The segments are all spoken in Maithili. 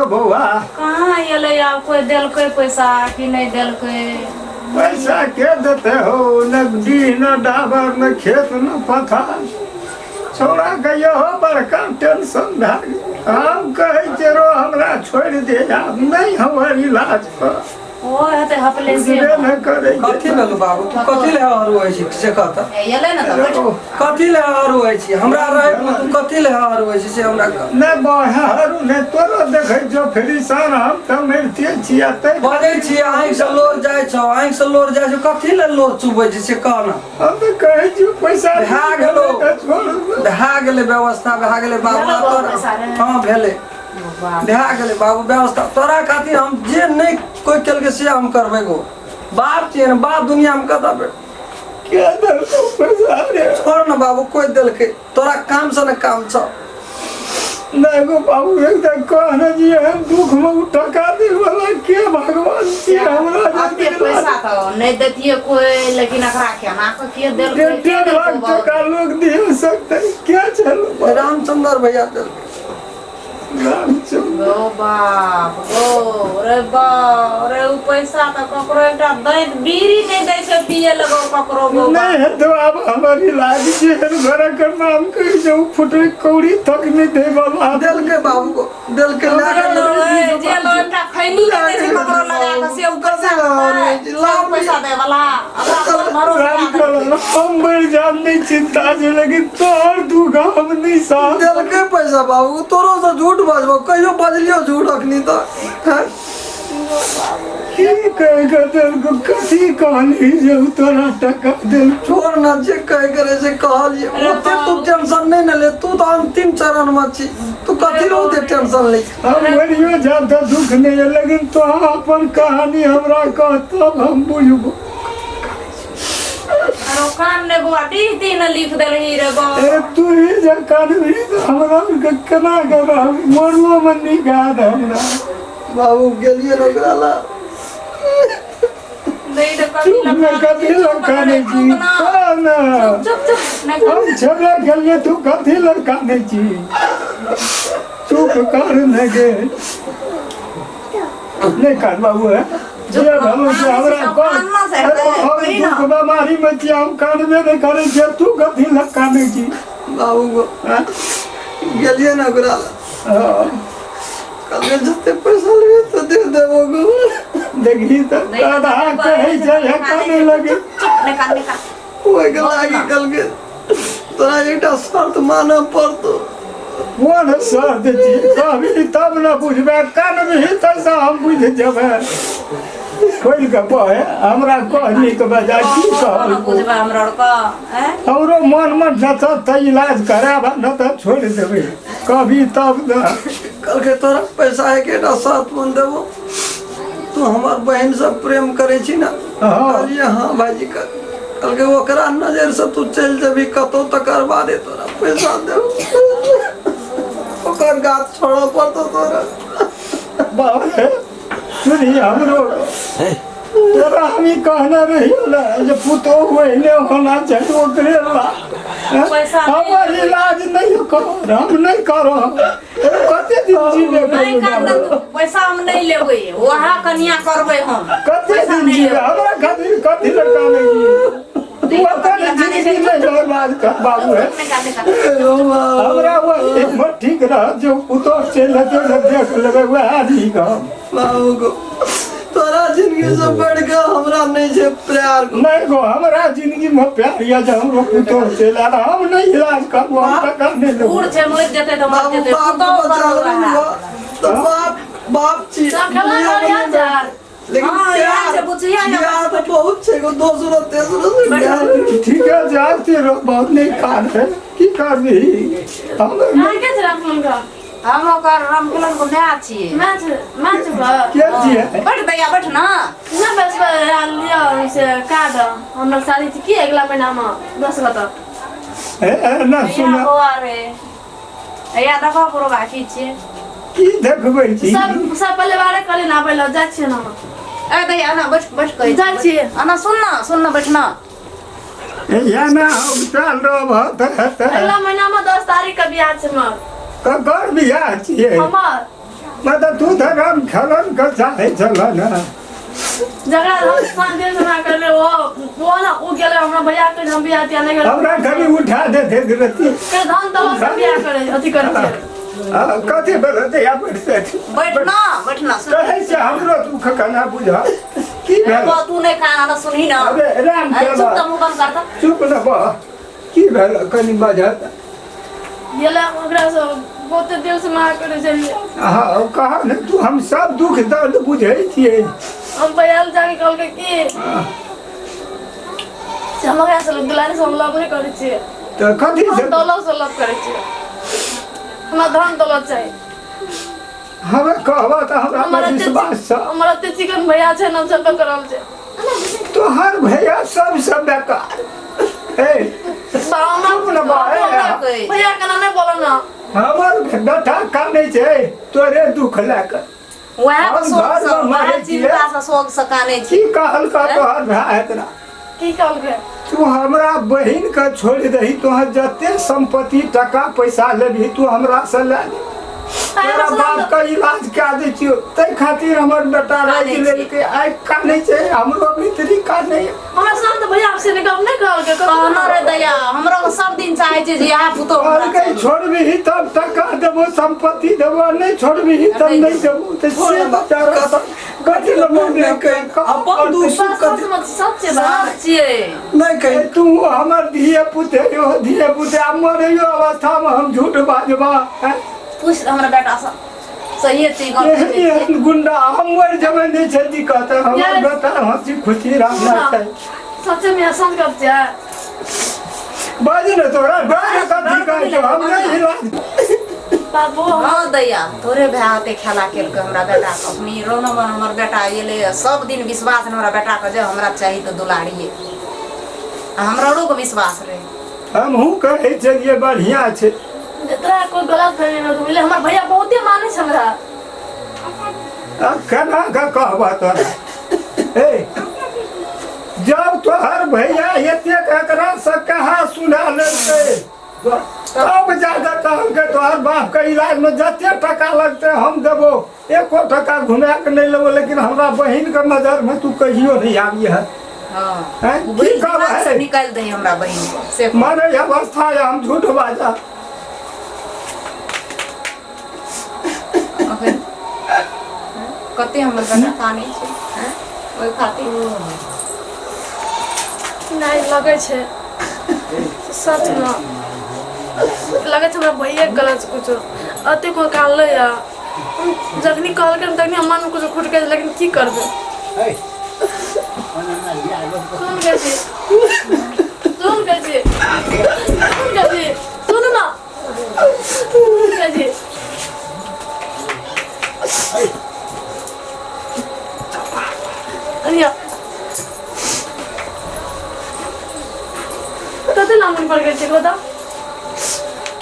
गो बौआ? कहाँ एलै आब कोई देलकै पैसा कि नहि देलकै? पैसा के देते हो? न डीह न डाबर न खेत न पथार। छौड़ा के इहो बड़का टेंशन भए गेल। हम कहै छियै रो हमरा छोड़ि दे, आब नहि हमर इलाज कर। ओ हेतै हपले से। बुझबे नहि करै छै। कथी भेलौ बाबू? तू कथी ले हरुआइ छी से कह तऽ। एलै ने तऽ बैठ। कथी ले हरुआइ छी? हमरा रहैत तू कथी ले हरुआइ छी से हमरा कह। नहि बाहर नहि तोरो देखै छौ फिरिसान, हम तऽ मरिते छियै तै बजै छी। आँखिसँ लोर जाइ छौ, आँखिसँ लोर जाइ छौ। कथी ले लोर चुबै छी से कह ने। हम तऽ कहै छियौ पैसा भए गेलौ। छोड़। भए गेलै, व्यवस्था भए गेलै बाबू। भेलौ आब बाबू तोरा पैसा रे? हँ भेलै, भए गेलै बाबू व्यवस्था। तोरा खातिर हम जे नहि कोइ केलकै से हम करबै गो। बाप छियै ने बाप, दुनियामे कतऽ भेट के देलकौ पैसा रे? छोड़ ने बाबू, कोइ देलकै? तोरा काम से ने काम छौ। नहि गो बाबू, एकदम कहने जी एहन दुख में उ टका दै वाला के भगवान छी हमरा जे अते दिला? पैसा तऽ नहि देतियै कोई, लेकिन एकरा केना कऽ के देलकै? डेढ़ के डेढ़ देलकै लाख बाबू? टका लोग दिए सकते के छल? रामचंद्र भैया देलकै। रामचंद्र। गो बाप गो रे बाप रे, उ पैसा तऽ ककरो एकटा दैत बीड़ी नहि दै छै पिए लगो ककरो गो बाप। नहीं हेतौ आब हमर इलाज। जेहन घरे के नाम कही जे उ फुटै कौड़ी तक नहीं दे वाला। देलकै बाबू को, देलकै लए ककरो के लोग है, जे लोग एकटा खैनी नहि दै छै ककरो लगा कऽ से उ पैसा देतै, से उ पैसा दै वाला ओकरा पर भरोसा राम नहि। करो, हम मरि जाब नहीं चिंता छै, लेकिन तोहर दुख हम नहीं सह। देलकै पैसा बाबू। तोरो से झूठ बजबो? कहियो बजलियो झूठ अखनी तक हैं? की कह के देलको? कथी कहली जे उ तोरा टका देल? छोड़ न, जे कहे करे से कहलिए। अरे ओते तू बाबू। टेंशन नहीं न ले। तू तो अंतिम चरण में छी, तू कथी रे ओते टेंशन ले? हम मरियो जाब तऽ दुख नहीं है, लेकिन तोहा अपन कहानी हमरा कह तब हम बुझबो। अरे कान ने बौआ, डीह दिन लिख देलही रे बौआ। ए तू ही जे कानबी तऽ हमरा के केना के रहब? मरलो में नीक हैत हमरा। बाबू, गेलिए ने ओकरा ला। नहीं तऽ कथी चुप लऽ ने, कथी लऽ कानै छी? चुप ना। कह ने। चुप चुप नहीं। हम छेबे केलिए, तू कथी लऽ कानै छी? चुप कर ने गे। नहि कान बाबू है, जे भेलो से हमरा कह। कानना से हेतै, हम कही ना। दुख बेमारी में छी, हम कानबे नहि करै छियै। तू कथी लऽ कानै छी? बाबू गो। आँय? गेलिए ने ओकरा ला। हँ। कहलिए जते पैसा लेबे तो दे देबो गो। देखी तऽ नहि तऽ दादा कथी कहै छै हे काने लगे। चुप नहीं कान, नहीं कान। ओहिके लागि कहलकै तोरा एकटा शर्त मानऽ पड़तौ। कोन शर्त छी? कहबी तब ने बुझबै। कानबही तैसँ हम बुझि जेबै। खोलि कऽ कहे हमरा, कह नीक बजाय की कहल? बुझबै हमरा आरके आँय? हमरो मन मे जतऽ तऽ इलाज करायब, न तऽ छोड़ि देबै। कहबी तब ने। कहलकै तोरा पैसा एकेटा शर्त मन देबो, तू हमर बहिन से प्रेम करै छी ने? हँ। कहलियै हाँ भाईजी कर। कहलकै ओकरा नजर से तू चलि जेबही कतौ तकर बादे तोरा पैसा देबो। ओकर गाछ छोड़ऽ पड़तौ तोरा। बाप रे, सुनही हमरो, तोरा हम ई कहने रहियो ने जे पुतोहु ओहने होना चाही ओकरे ला। पैसा नहि हमर इलाज नहि कर, हम नहि करब। कते दिन जीवे? नहीं कान, पैसा हम नहीं लेबै, वएह कनिया करबै हम। कते पैसा दिन नहि जीवे? लेबै। हमरा खातिर कथी लए कानै छी? तू अपन जिंदगी नहि बर्बाद कर बाबू है। नहीं कान, नहीं कान। हमरा वही हिम्मत ठीक रह जो पुतोह चलि हेतै ने देख लेबै, वएह नीक हम। बाबू को तोरा जिंदगी से बढ़ के हमरा नहीं छे प्यार को। नहीं गो, हमरा जिंदगी में प्यार यऽ जे हमरो पुतोह चलि आयल। हम नहि इलाज करबो, हम टका नहि लेबो। बूढ़ छै, मरि जेतै तऽ मरि बाबू जेतै। बाप के पुतहु बचा करबै लेबै वएह। तो बाप बाप छी सब खेला दुनिया कर में यार जा। लेकिन हाँ, यार प्यार से बुझिया ने। प्यार तो बहुत छै गो, दोसरो तेसरो से प्यार। ठीक है, जाते रहो, बहुत नहीं कान है, की करबी हम? अहाँ के छै रामफल का? हम ओकर रामखेलन को माय छियै। मैच मैच पर के छियै? बैठ दैया, बैठ ना। ना बस पर लिअ से कार्ड, हमर शादी छै की अगला महीना में 10 गो। ए, ए, ना हैया सुन। बौआ रे, हैया देखो, पुरो बाकी छियै। की देखबै छी? सब सब परिवार कहली ना, पहिले जाइ छियै ना। ए दैया, ना बैठ बैठ कहै छी। जाइ छियै। आना, सुन ना, सुन ना, बैठ ना। या ना चल रहब तऽ हेतै। अगला महीना में 10 तारीख के बियाह छै हमर। ककर बियाह छियै? हमर। मतलब तू तऽ राम खेलन के चाहै छल ने। जकरा हम शांति से ना करले वो वो ना उ गेलै हमरा भैया के हम बियाह तियाह नहि करबै। हमरा कनि उठा दे दे रति। के धन दौलत से बियाह करे अथी करै छियै। कथी भेल तऽ या बैठते बैठना बैठना सुन। कहै छै हमरो दुख केना बुझल की भेल? तू नहि खाना तऽ सुनही ना। अबे राम अरे चुप तऽ मुँह बंद कर तऽ। चुप न बह, की भेल कनि बजत? गेलै ओकरा से बहुते दिल से मना करै छलियै। हँ कह ने तू, हम सब दुख दर्द बुझै छियै। हम भैया लग जाके कहलकै कि से हम ओकरा से दुलारी से हम लव नहि करै छियै। तऽ कथी हम से? दौलत से लव करै छियै, हमरा धन दौलत चाही। हमरा कहबह तऽ हमरा हमर एते विश्वास छह। हमर एते चिकन भैया छै ने, चलबे करल छै। तोहर भैया सबसँ बेकार ए। बाबा चुप न बा, ए। भैया केना नहि बोलो ना। हमर बेटा कानै छै तोरे दुख लए कऽ। वएह हम शोक घरमे से वएह मरै छियै। चिंता से शोक से कानै छी। की कहलका तोहर भाय एतना? की कहलकै? तू हमरा बहिन के छोड़ि दही, तोहर जते संपत्ति टका पैसा लेबही तू हमरा से लए ले, तोरा बाप के इलाज कए दै छियौ। ताहि खातिर हमर बेटा राखि लेलकै, आइ कानै छै हमरो भीतरी कानै। हमरा सामने तऽ भैया से गप नहि कहलकै कहनो रे दैया, हमरो सब दिन चाहे छै जे इएह पुतोह हमरा कहलकै चाही। छोड़बिही तब टका देबो संपत्ति देबो, नहि छोड़बिही तब नहि देबो। तऽ से बेचारा सब कथी लए मोन नहि कहि, अपन दुख सुख बस सच सच छै बा। सब छियै। नहि कहि। तू हमर धिये पुते हो, धिये पुते आब मरैयो अवस्थामे हम झूठ बाजबा हैं? पूछ हमरा बेटा से सही छै गप एहन छै। एहन गुंडा हम मरि जेबै नहि छै दिक्कत, हमर Yes. बेटा हंसी खुशी रहना चाही। सच्चे में सच गप छै। बाज ने तोरा बाज, कथी कहै छौ हम नहि इलाज। बाबू। हँ दैया, तोरे भाय होते खेला केलकै हमरा बेटा के। अपनी रोनो मन हमर बेटा एलै, सब दिन विश्वास हमरा बेटा के जे हमरा चाही तऽ दुलारिये, आ हमरो के विश्वास रहे। हमहूँ कहै छलियै बढ़िआँ छै। तोरा कोई गलत फहमी में बुझले, हमर भैया बहुते मानै छै हमरा। आब केना कऽ कहबह तोरा? ए जब तोहर भैया एतेक एकरा से कहा सुना लेलकै तब जाके कहलकै तोहर बापके इलाजमे जते टका लगतै हम देबो, एको टका घुमा के नहि लेबो, लेकिन हमरा बहिनके नजरमे तू कहियो नहि आबी है। हँ हैं? ओ की बहिन कहबै? दिमाग से निकालि दही हमरा बहिन के से कह। मरे अवस्था है हम झूठ बाजा। अखन कते हमर बेटा कानै छै हैं? ओहि खातिर नहि लगै छै, सच में लगै छै हमरा भैया गलत कुछो अते कोई कानलै या। हम जखनी कहलकै तखनी हम मनमे कुछो खुटकै छै, लेकिन की करबै? सुन के छी, सुन के छी, सुन के छी, सुन ना, सुन के छी। अनिया कते लामन पड़ गेल छै कहता।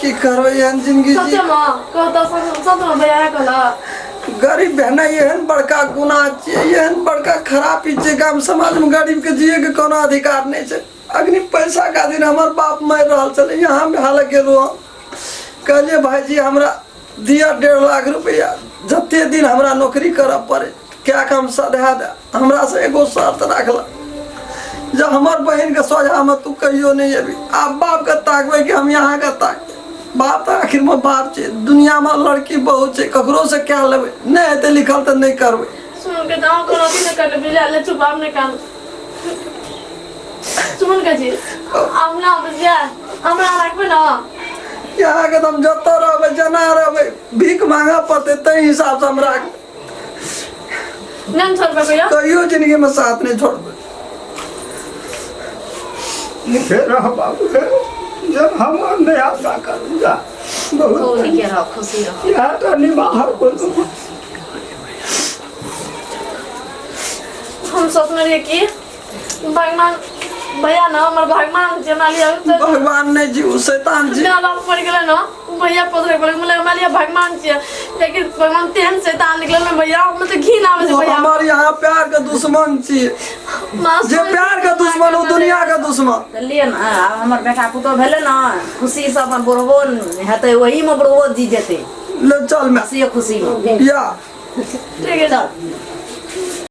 की करबै एहन जिंदगी जी। सच में कहता, सच में भैया कहला। गरीब भेनाइ एहन बड़का गुनाह छियै, एहन बड़का खराबी छै। गाम समाजमे गरीबके जियैके कोनो अधिकार नहि छै। अखनी पैसा खातिर हमर बाप मरि रहल छलै। यहाँ हालत गेलहुँ हम, कहलियै भाइजी हमरा दिअ 1.5 लाख रुपैआ, जते दिन हमरा नौकरी करऽ पड़े कए कऽ हम सधा दे। हमरासँ एगो शर्त राखलक जे हमर बहिनके सोझामे तू कहियो नहि अबी। आब बापके ताकबै कि हम यहाँके ताकबै? बाप तऽ आखिरमे बाप छै। दुनियामे लड़की बहुत छै, ककरोसँ कए लेबै, नहि हेतै लिखल तऽ नहि करबै। सुन के दाँव कोनो अथी नहि करले बुझलियै ले, चुप आब नहि कान। सुन के जी आब ना बुझलियै, हमरा राखबै ना? यहाँके तऽ हम जतऽ रहबै जेना रहबै भीख मांगऽ पड़तै, ताहि हिसाबसँ हम राखबै। नहि छोड़बै कहियो? कहियो जिंदगीमे साथ नहि छोड़बै। नीके रह बाबू रे, जब हम नहि आशा करू जा बहुत। खूब नीके रह, खुशी रह। इएह तऽ निमाहर कोनो। हम सोचने रहियै कि भगवान भैया ना हमर भगवान छै, हमरा लिए तऽ भगवान नहि जी, ओ शैतान जी। मेरा बाप मरि गेलै ने, ओ भैया पोसरे पड़े मतलब हमरा लिए भगवान छियै, लेकिन भगवान तेहन शैतान निकलल ने भैया, हमरा तऽ घिन आबै छै ओ भैया। हमर यहाँ प्यार के दुश्मन छी। जे प्यार के दुश्मन ओ दुनिया के दुश्मन। तऽ लिए ने, आब हमर बेटा पुतोह भेलै ने, खुशीसँ अपन बुढ़बो हेतै, ओहीमे बुढ़बो जी जेतै। ले चल मैं खुशी खुशी में या ठीक है चल।